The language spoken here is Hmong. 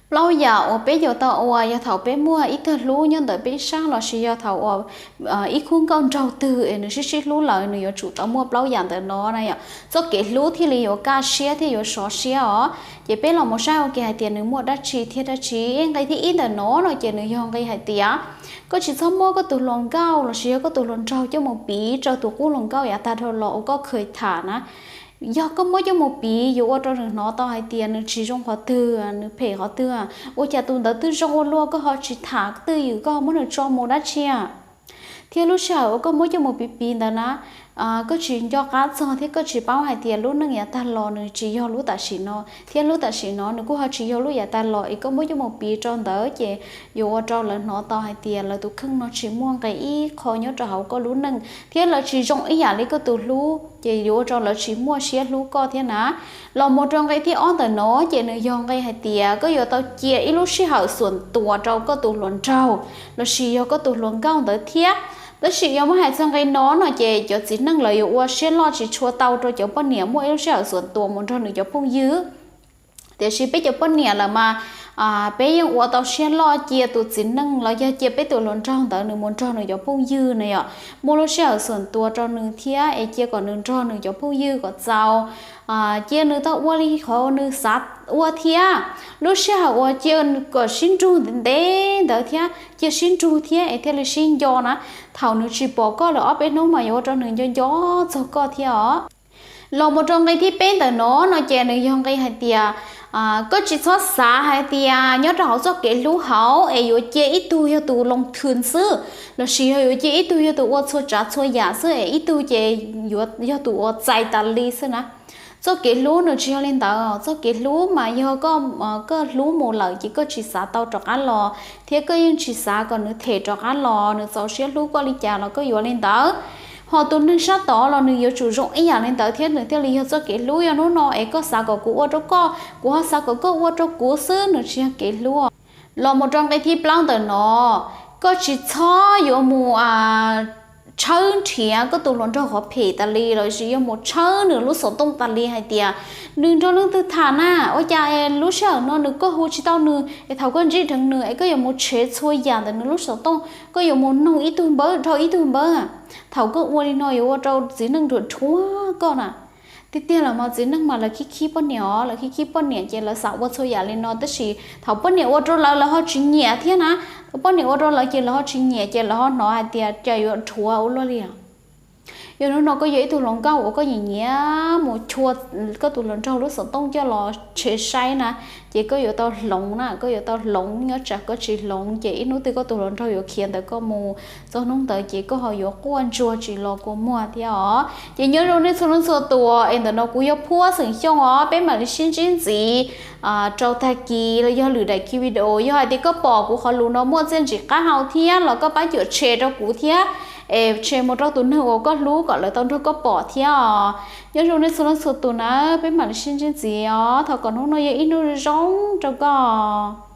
Plaub yam uas peb yuav tau ua yog thaum peb muaj ib tug hlub nyob ntawm peb sab lossis yog thaum uas ib khub nkauj nraug twg es nws sib sib hlub lawm nws yuav tsum tau muaj plaub yam ntawm no na yom, txoj kev hlub thiaj li yuav kaj siab thiab yuav sov siab os. Ces peb los mus saib ua ke hais tias nws muaj dab tsi thiab dab tsi. Nqe thib ib ntawm no no ces nws yog nqe hais tias koj tsis txhob muab koj tus hluas nkauj lossis yog koj tus hluas nraug coj mus piv rau tus qub hluas nkauj yav tag dhau los uas koj kheev tham na. Yog koj muab coj mus piv yuav ua rau nws hnov tau hais tias nws tsis zoo qhov twg, nws phem qhov twg, ua cas tus ntawd twb zoo ua luaj koj ho tsis tham twj ywm koj ho muab nws tso mus dab tsi. Thiab lub sij hawm uas koj muab coj mus piv piv ntawd na, koj tsis nco qab txog thiab koj tsis paub hais tias lub neej yav tag los nws tsis yog lub tam sim no, thiab lub tam sim no nws kuj ho tsis yog lub yav tag los es koj muab coj mus piv rau ntawd ces yuav ua rau lawv hnov tau hais tias lawv tus kheej no tsis muaj nqe ib qho nyob rau hauv koj lub neej thiab lawv tsis zoo ib yam li koj tus hlub ces yuav ua rau lawv tsis muaj siab hlub koj thiab na. Los mus rau nqe thib ob ntawm no ces nws yog nqe hais tias koj yuav tau cia ib lub sij hawm xuam tuas rau koj tus hluas nraug lossis yog koj tus hluas nkauj ntawd thiab. Tab sis yuav muab hais txog nqe no no ces cov txiv neej lawv yuav ua siab loj tsis tshua tau rau cov poj niam muaj ib lub sij hawm xuam tuas mus nrog nws cov phooj ywg. Tiam sis peb cov poj niam lawm mas peb yeej ua tau siab loj cia tus txiv neej los yog cia peb tus hluas nraug ntawd nws mus nrog nws cov phooj ywg na yom, muaj lub sij hawm xuam tuas rau nws thiab es cia kom nws nrog nws cov phooj ywg kom txaus, cia nws tau ua li qhov nws xav ua thiab. Lub sij hawm uas cia kom sib nrug ntev ntev ntawd thiab cia sib nrug thiab es thiaj li sib nco na. Thaum nws tsis pom koj lawm ob peb hnub mas yuav ua rau nws nco nco txog koj thiab os. Los mus rau nqe thib peb ntawm no no ces nws yog nqe hais tias koj tsis txhob xav hais tias nyob rau hauv txoj kev hlub hauv es yuav cia ib tug yog tus loo thwm xwb, lossis yog yuav cia ib tug yog tus ua txhua tsav txhua yam xwb es ib tug ces yuav yog tus uas txais tas li xwb na. Txoj kev hlub nws tsis yog li ntawd, txoj kev hlub mas yog koj hlub mus lawm ces koj tsis xav tau rov qab los thiab koj yeej tsis xav kom nws them rov qab los, nws txaus siab hlub koj li cas los koj yuav li ntawd. Ho tus neeg sab tod los nws yuav tsum zoo ib yam li ntawd thiab nws thiaj li yog txoj kev hlub. Yog hnub no es koj xav kom kuv ua rau koj, kuv ho xav kom koj ua rau kuv xwb, nws tsis yog kev hlub. Los mus rau nqe thib plaub ntawm no, koj tsis txhob yuav mus tshawb nrhiav koj tus hluas nraug qhov phem tas li lossis yog mus tshawb nws lub xov tooj tas li hais tias nws nrog leej twg tham na, ua cas lub sij hawm no nws, koj hu tsis tau nws es thaum koj ntsib dheev nws es koj yuav mus tshev txhua yam ntawm nws lub xov tooj, koj yuav mus noog ib tug npawb dhau ib tug npawb. Thaum koj ua li no yuav ua rau txiv neej ruam rhuav koj na. Tiag tiag los mas txiv neej mas lawv khib khib poj niam os, lawv khib khib poj niam ces lawv xav ua txhua yam li no tab sis thaum poj niam ua rau lawv lawv ho tsis nyiam thiab na. Thaum poj niam ua rau lawv ces lawv ho tsis nyiam ces lawv ho hnov hais tias cas yuav rhuav ua luaj li os. Yog hnub no koj yog ib tug hluas nkauj uas koj nyiam nyiam mus chua koj tus hluas nraug lub xov tooj coj los tshev saib na, ces koj yuav tau hloov na, koj yuav tau hloov, nyob tsam koj tsis hloov ces ib hnub twg koj tus hluas nraug yuav khiav ntawm koj mus, txog hnub ntawd ces koj ho yuav quaj ntsuag tsis los kua muag thiab os. Ces nyob zoo nej txhua leej txhua tus es ntawm no kuv yog Phuab xeem Xyooj os, peb mam li sib ntsib ntxiv rau tag kis los yog lwm daim ki video. Yog hais tias koj pom kuv qhov lus no muaj txiaj ntsig qab hau thiab los koj pab cuam share rau kuv thiab, es share mus rau tus neeg uas koj hlub kom lawv tau nrog koj pom thiab os. Nyob zoo nej txhua leej txhua tus na, peb mam li sib ntsib ntxiv os. Thov kom hnub no yog ib hnub zoo rau koj.